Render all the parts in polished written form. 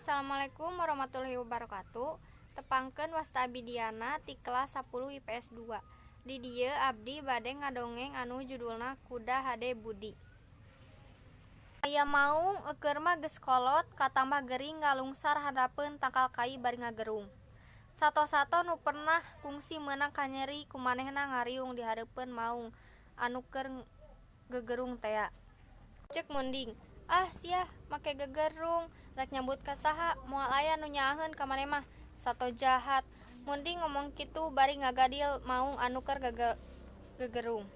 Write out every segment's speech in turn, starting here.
Assalamualaikum warahmatullahi wabarakatuh. Tepangkeun wasta abi Diana ti kelas 10 IPS 2. Di dieu abdi bade ngadongeng anu judulna Kuda Hade Budi. Aya maung eueur mah geus kolot katambah gering ngalungsar handapeun tangkal kai bari ngagerung. Sato-sato nu pernah kungsi meunang kanyeri ku manehna ngariung di hareupeun maung anu keur gegerung tea. Ceuk Munding, "Ah sia make gegerung, rek nyambut ka saha, moal aya nu nyaaheun ka maneh mah, sato jahat." Munding ngomong kitu bari ngagadil maung anu keur gegerung.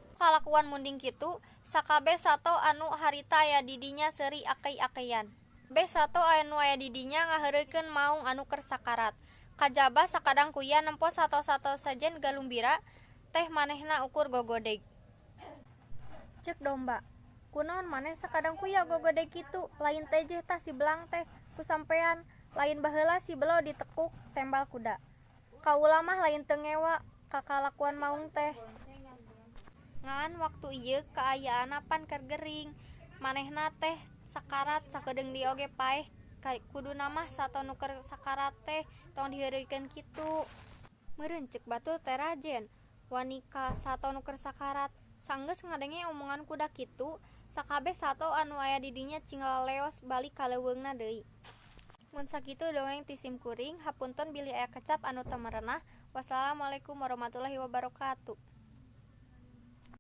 Ku kalakuan Munding kitu, sakabeh sato anu harita aya di dinya seuri akey-akeyan. Kabeh sato anu aya di dinya ngaheureuykeun maung anu keur sakarat. Kajaba sakadang kuya nempo sato-sato sejen galumbira teh manehna ukur gogodeg. Ceuk domba, "Kunaon maneh sakadang kuya gogodeg kitu, lain tejeh tah si belang teh ku sampean, lain baheula si belo ditekuk tembal kuda. Kaula mah lain teu ngewa ka kalakuan maung teh. Ngan waktu ieu kaayaanna pan keur gering, manehna teh sakarat sakedeung deui oge paeh kuduna mah sato nu keur sakarat teh tong diheureuykeun kitu." Meureun ceuk batur teh rajen wani ka sato nu keur sakarat. Sanggeus ngadenge omongan kuda kitu, sakabeh sato anu aya di dinya cing laleos balik ka leuweungna deui. Mun sakitu dongeng ti sim kuring, hapunten bilih aya kecap anu teu merenah. Wassalamualaikum warahmatullahi wabarakatuh.